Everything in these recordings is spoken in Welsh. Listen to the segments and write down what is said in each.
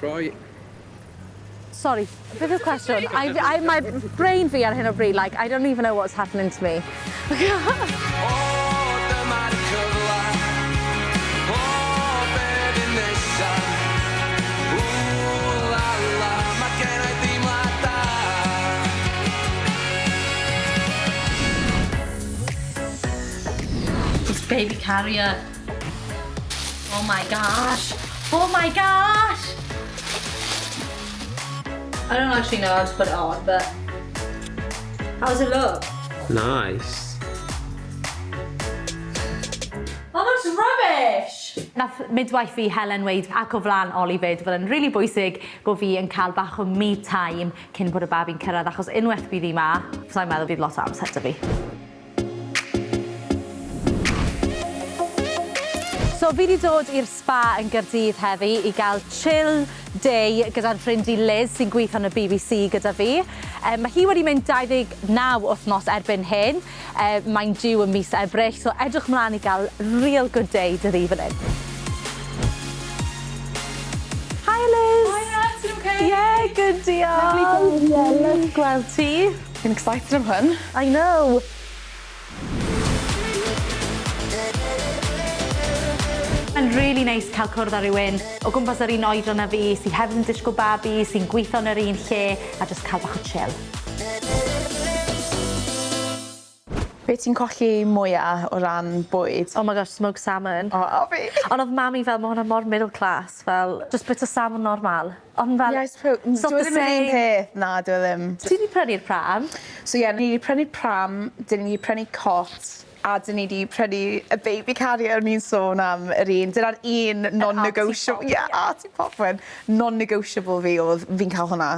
Troi. Sorry, beth yw'r cwestiwn? I, I, my brain fi ar hyn o bryd, like, I don't even know what's happening to me. O, dyma'r cyfle. O, be fydd nesa? Ww, la la, mae gen i deimlad da. It's baby carrier. Oh my gosh. Oh my gosh! I don't actually know how to put it on, but how does it look? Nice. That looks rubbish! Nath midwife fi Helen weud ac o flan Ollie 'fyd bod e'n rili bwysig bo' fi yn cael bach o me time cyn bod y babi'n cyrraedd achos unwaith bydd hi 'ma, sai'n meddwl bydd lot o amser 'da fi. So fi 'di dod i'r spa yn Gaerdydd heddi i gael chill day gyda'n ffrind i Liz sy'n gweithio yn y BBC gyda fi. Yym ma' hi wedi mynd 29 wythnos erbyn hyn. Yy mae'n due ym mis Ebrill so edrych mlan i ga'l real good day 'da fi fan 'yn. Hiya Liz! Hiya, ti'n ok? Ie, good diolch. Lyfli gweld ti. Ie, lyfli gweld ti. Fi'n excited am hwn. I know. Mae'n rili neis cael cwrdd â rywun o gwmpas yr un oedran â fi sy hefyd yn disgwl babi, sy'n gwitho yn yr un lle a jyst cael bach o chill. Be' ti'n colli mwya o ran bwyd? Oh my gosh, smoked salmon. O a fi. Ond o'dd mam i fel ma' hwnna mor middle class fel jyst bit o salmon normal. Ond fel... Yeah I suppose It's not dyw e the ddim yr un same. peth na dyw e ddim. Ti 'di prynu'r pram? So ie ni 'di prynu pram, 'dyn ni 'di prynu cot a 'dyn ni 'di prynu y baby carrier o'n i'n sôn am yr un dyna'r un non-negotiable ie Arty Popwyn non-negotiable fi o'dd fi'n ca'l hwnna.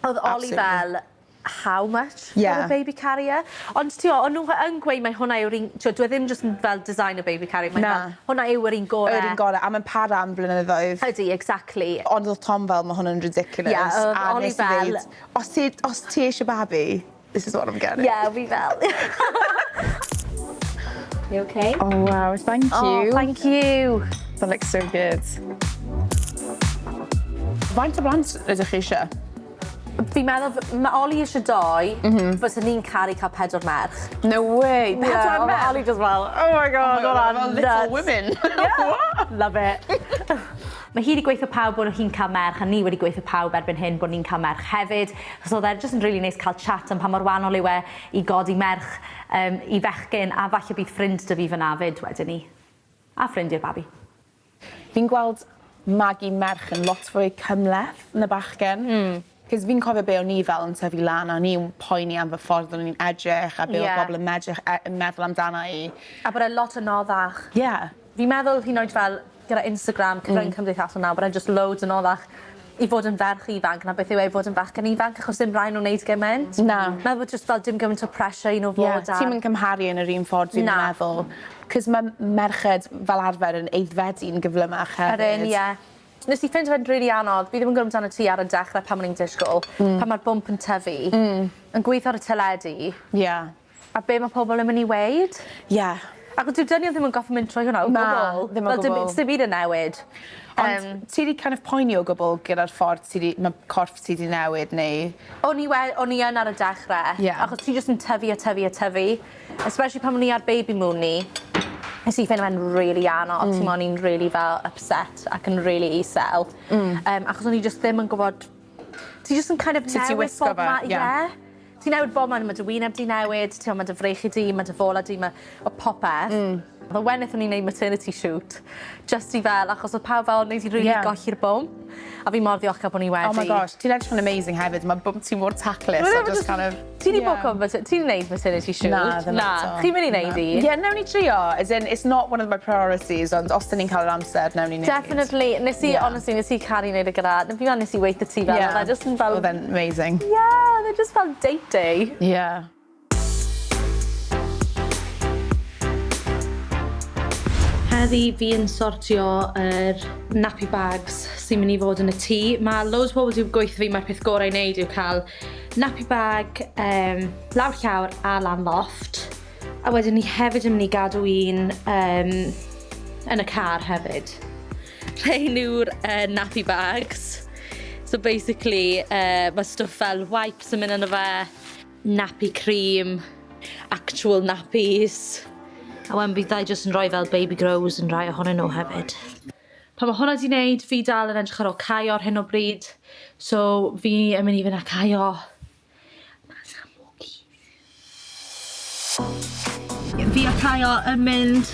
O'dd Ollie fel how much yeah. for a baby carrier? Ond ti o'n nhw yn gweud mai hwnna yw'r un t'wod dyw e ddim jyst yn fel design a baby carrier mae'n Na. fel hwnna yw yr un gore. Yr un gore a ma'n para am blynyddoedd. Ydi exactly. Ond o'dd Tom fel ma' hwn yn ridiculous. Ie o'dd a Ollie nes i fel ddeud os ti os ti eisiau babi this is what I'm getting. Ie fi fel. You okay? Oh wow thank you. Oh thank you. That looks so good. Faint o blant ydych chi isie? Fi'n meddwl ma' Ollie isie dou. M-hm. Fyswn i'n caru ca'l pedwar merch. No way! Pedwar merch? Ie, Ollie just fel oh my god oh my god, hwnna'n Little nuts. Women. Yeah. Love it. Mae hi 'di gweutho pawb bod hi'n ca'l merch a ni wedi gweutho pawb erbyn hyn bod ni'n ca'l merch hefyd. So o'dd e jyst yn rili neis ca'l chat am pa mor wahanol yw e i godi merch yym i fechgyn a falle bydd ffrind 'da fi fyn 'na 'fyd wedyn 'ny. A ffrind i'r babi. Fi'n gweld magu merch yn lot fwy cymhleth na bachgen. Hmm. 'C'os fi'n cofio be' o'n i fel yn tyfu lan a o'n i'n poeni am fy ffordd o'n i'n edrych a be' o'dd pobol yn medrych e- yn meddwl amdana i. A bod e lot anoddach. Ie. Fi'n meddwl hyd yn oed fel gyda Instagram cyfrynge cymdeithasol nawr bod e'n just loads anoddach i fod yn ferch ifanc na beth yw e i fod yn fachgen ifanc achos dim rai' nw neud gyment. Na. Meddwl bod jyst fel dim gymaint o pressure i nw fod ar... Ie ti'm yn cymharu yn yr un ffordd dwi'm yn meddwl. 'C'os ma' merched fel arfer yn aeddfedu'n gyflymach hefyd. Ydyn ie. Nes i ffeindo fe'n rili anodd fi ddim yn gwbo amdano ti ar y dechre pan o'n i'n disgwl. Pan ma'r bwmp yn tyfu. Yn gwitho ar y teledu. Ie. A be' ma' pobol yn myn' i weud. Ie. Ac dyw dynion ddim yn goffo mynd trwy hwnna o gwbwl. Na, ddim o Fel dim gwbwl. sdim byd yn newid. Ond ti 'di kind of poeni o gwbwl gyda'r ffordd ti 'di ma' corff ti 'di newid neu... O'n i we- o'n i yn ar y dechre. Ie. Achos ti jyst yn tyfu a tyfu a tyfu. Especially pan o'n i ar baby moon ni. Nes i ffeindo fe'n rili anodd. T'mo' o'n i'n rili fel upset ac yn rili isel. Achos o'n i jyst ddim yn gwbod ti jyst yn kind of Sut i newid wisgo bob fe, ma' ie. ie. Ti'n newid bob man ma' dy wyneb 'di newid t'mo' ma' dy freiche di ma' dy fola di ma' ma' popeth. But when nethon ni neud maternity shoot jyst i fel achos o'dd pawb fel nei di rili golli'r bwmp a fi mor ddiolchgar bo' ni wedi. Oh my gosh ti'n edrych yn amazing hefyd ma' bwmp ti mor taclus a just kind of... Ti 'di bwco mater- ti 'di neud maternity shoot? Na ddim eto. Na. Chi'n myn' i neud un? Ie newn ni trio as in it's not one of my priorities ond os 'dyn ni'n ca'l yr amser newn ni neud. Definitely nes i honestly nes i caru neud e gyda fi'n meddwl nes i weutho ti fel o'dd e jyst yn fel... O'dd e'n amazing. Ie o'dd e jyst fel date day. Ie. Heddi fi yn sortio yr nappy bags sy'n mynd i fod yn y tŷ. Mae loads o pobl wedi gweutho fi mai'r peth gorau i wneud yw cael nappy bag um, lawr llawr a lan lofft. A wedyn ni hefyd yn mynd i gadw un um, yn y car hefyd. Rhein yw'r uh, nappy bags. So basically, mae stwff fel wipes yn mynd yno fe, nappy cream, actual nappies. A wedyn bydd jyst yn rhoi fel Baby Grows yn rhai ohonyn nhw hefyd. Pan mae hwnna 'di wneud, fi dal yn edrych ar ôl Caio ar hyn o bryd. So fi yn mynd i fynd â Caio mas am walkie. Fi a Caio yn mynd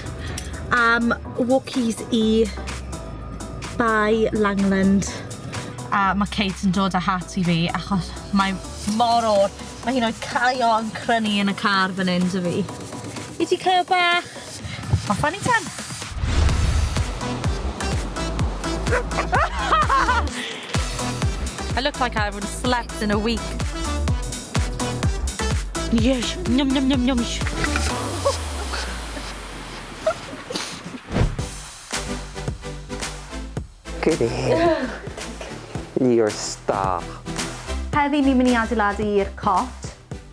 am walkies i Bae Langland. A mae Kate yn dod â hat i fi achos mae mor oer. Mae hi'n oed Caio yn crynu yn y car fan hyn 'da fi. I ti, Caio bach? Off â ni ten. I look like I haven't slept in a week. Yes, nhum nhum nhum nhum. Good ear. You're a star. Heddi ni'n mynd i adeiladu'r cot.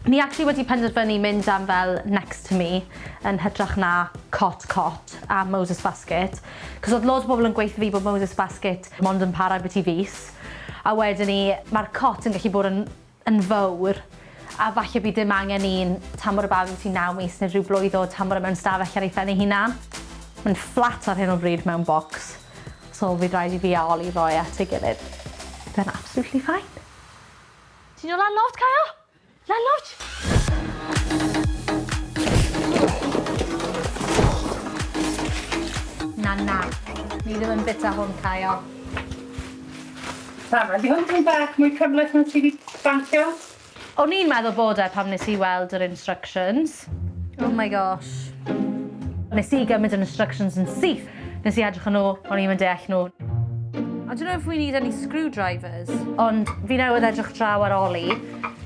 Ni actually wedi penderfynu mynd am fel next to me yn hytrach na cot cot a Moses Basket. Cos oedd loads o bobl yn gweithio fi bod Moses Basket mond yn para byti fis. A wedyn ni, mae'r cot yn gallu bod yn fawr a falle bydd dim angen un tan bod y babi ti'n 9 mis neu rhyw blwydd o tan bod e mewn stafell ar ei phen ei hunan. Mae'n fflat ar hyn o bryd mewn box. So fydd rhaid i fi a Oli roi at ei gilydd. Then absolutely fine. Ti'n dod lan lofft, Caio? Lan lofft! Na, na. Ni ddim yn bita hwn, Caio. Sara, di hwn dwi'n bach mwy cymhleth na ti wedi bancio? O'n i'n meddwl bod e pan nes i weld yr instructions. Oh my gosh. Nes i gymryd yr instructions yn syth. Nes i edrych yn nhw, o'n i'n deall nhw. I don't know if we need any screwdrivers. Ond fi newydd edrych draw ar Oli,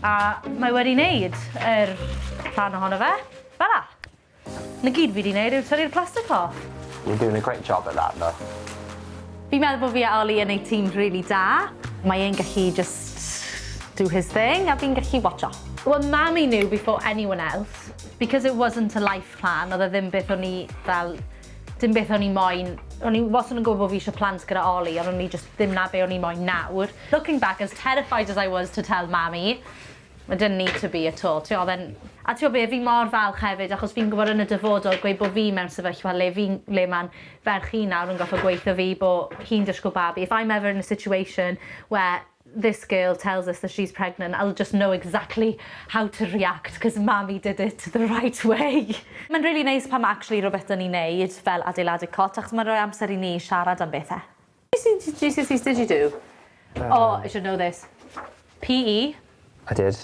a mae wedi wneud yr rhan ohono fe. Fel 'a. Na gyd fi wedi wneud yw tynnu'r plastic off. You're doing a great job at that, though. Fi'n meddwl bod fi a Oli yn ei tîm really da. Mae e'n gallu just do his thing a fi'n gallu watcho. Well, Mammy knew before anyone else. Because it wasn't a life plan, oedd e ddim beth o'n i fel... Dim beth o'n i moyn. O'n i wastad yn gwybod bod fi eisiau plant gyda Oli, ond o'n i just ddim na be o'n i moyn nawr. Looking back, as terrified as I was to tell Mammy, it didn't need to be at all. Ti'n oedd e'n... A ti'n be, fi mor falch hefyd, achos fi'n gwybod yn y dyfodol gweud bod fi mewn sefyllfa le mae'n ferch i nawr yn gorfod gweithio fi bod hi'n disgwyl babi. If I'm ever in a situation where this girl tells us that she's pregnant, I'll just know exactly how to react because Mammy did it the right way. Mae'n really nice pan mae actually rhywbeth dyn ni'n neud fel adeiladu cot, achos mae'n rhoi amser i ni siarad am bethau. GCSEs did you do? Oh, I should know this. PE, I did.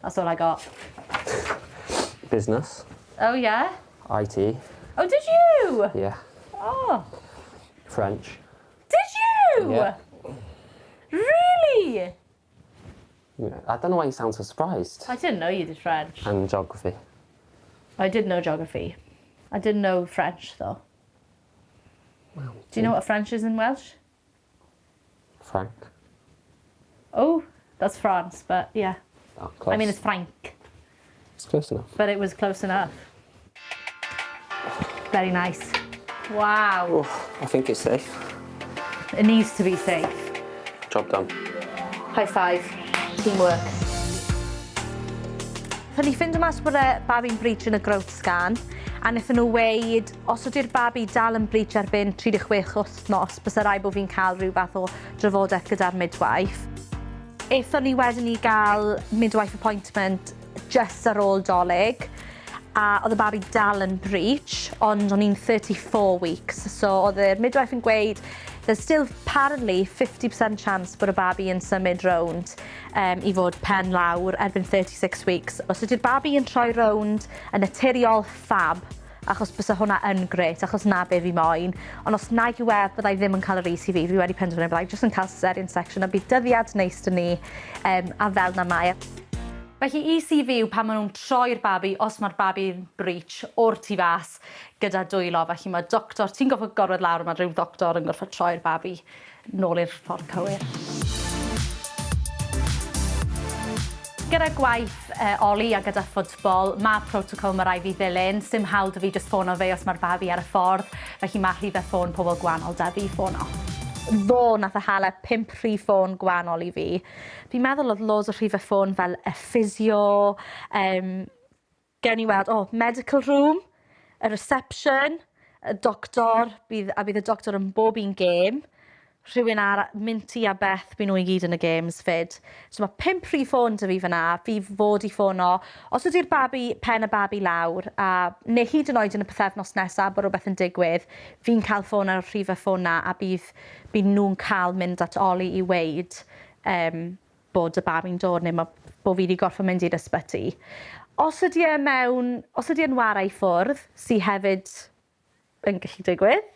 That's all I got. Business. Oh, yeah? IT. Oh, did you? Yeah. Oh. French. Did you? Yeah. Really? Yeah. I don't know why you sound so surprised. I didn't know you did French. And geography. I did know geography. I didn't know French, though. Well, Do you know what French is in Welsh? Frank. Oh, that's France, but yeah. Oh, close. I mean, it's Frank, It's close enough. But it was close enough. Very nice. Wow. Oh, I think it's safe. It needs to be safe. Job done. High five. Teamwork. Wnaethon ni ffindo mas bod y babi'n breech yn y growth scan, a wnaethon nhw weud, os ydy'r babi dal yn breech erbyn 36 wythnos, bysa rhaid bod fi'n cael rhyw fath o drafodaeth gyda'r midwife. Aethon ni wedyn i gael midwife appointment just ar ôl Dolig, a oedd y babi dal yn breech, ond o'n i'n 34 weeks. So oedd y midwife yn gweud, there's still apparently 50% chance bod y babi yn symud rownd i fod pen lawr erbyn 36 weeks. Os ydy'r babi yn troi rownd yn naturiol, fab, achos bysa hwnna yn grêt, achos na be fi moyn. Ond os nag yw e, byddai ddim yn cael yr ECV. Fi wedi penderfynu byddai jyst yn cael cesarean section a bydd dyddiad neis 'da ni a fel na mae. Felly ECV yw pan maen nhw'n troi'r babi, os mae'r babi'n breech, o'r tu fas gyda dwylo. Felly mae doctor, ti'n gorfod gorwedd lawr, mae rhyw doctor yn gorfod troi'r babi nôl i'r ffordd cywir. Gyda gwaith Oli a gyda ffwtbol, mae protocol mae rhaid fi ddilyn. Sim hawl 'da fi just ffono fe os mae'r babi ar y ffordd. Felly mae rhifau ffôn pobl gwahanol 'da fi ffono. Ddo nath e hala pump rhif ffôn gwahanol i fi. Fi'n meddwl oedd loads o rhifau ffôn fel y physio, gewn ni weld, oh, medical room, y reception, y doctor, a bydd y doctor yn bob un gêm. Rhywun ar Minty a Beth, by nhw i gyd yn y games fyd. So mae pump rhif ffôn 'da fi fyna, fi fod i ffono. Os ydy'r babi, pen y babi lawr, a neu hyd yn oed yn y pythefnos nesaf bod rhywbeth yn digwydd, fi'n cael ffôn ar y rhifau ffôn na a bydd nhw'n cael mynd at Oli i weud bod y babi'n dod neu bod fi wedi gorfod mynd i'r ysbyty. Os ydy e'n wara i ffwrdd, sy hefyd yn gallu digwydd,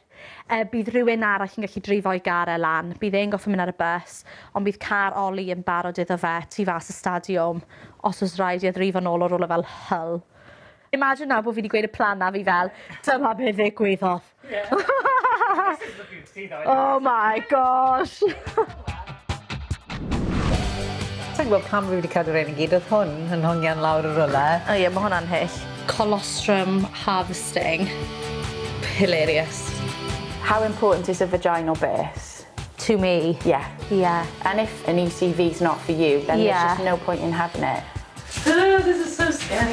bydd rhywun arall yn gallu dreifo i gar e lan. Bydd e'n gorfod mynd ar y bus, ond bydd car Oli yn barod iddo fe tu fas y stadiwm os oes rhaid i e ddrifo nôl o rywle fel Hull. Imagine nawr bod fi wedi gweud y plan na fi fel, dyma beth ddigwyddodd. Oh my gosh! Sa'n gwybod pam fi wedi cadw rhein i gyd, oedd hwn yn hongian lawr y rwle. O ie, mae hwnna'n hyll. Colostrum harvesting. Hilarious. How important is a vaginal birth? To me. Yeah. And if an ECV's not for you, then there's just no point in having it. Oh, this is so scary.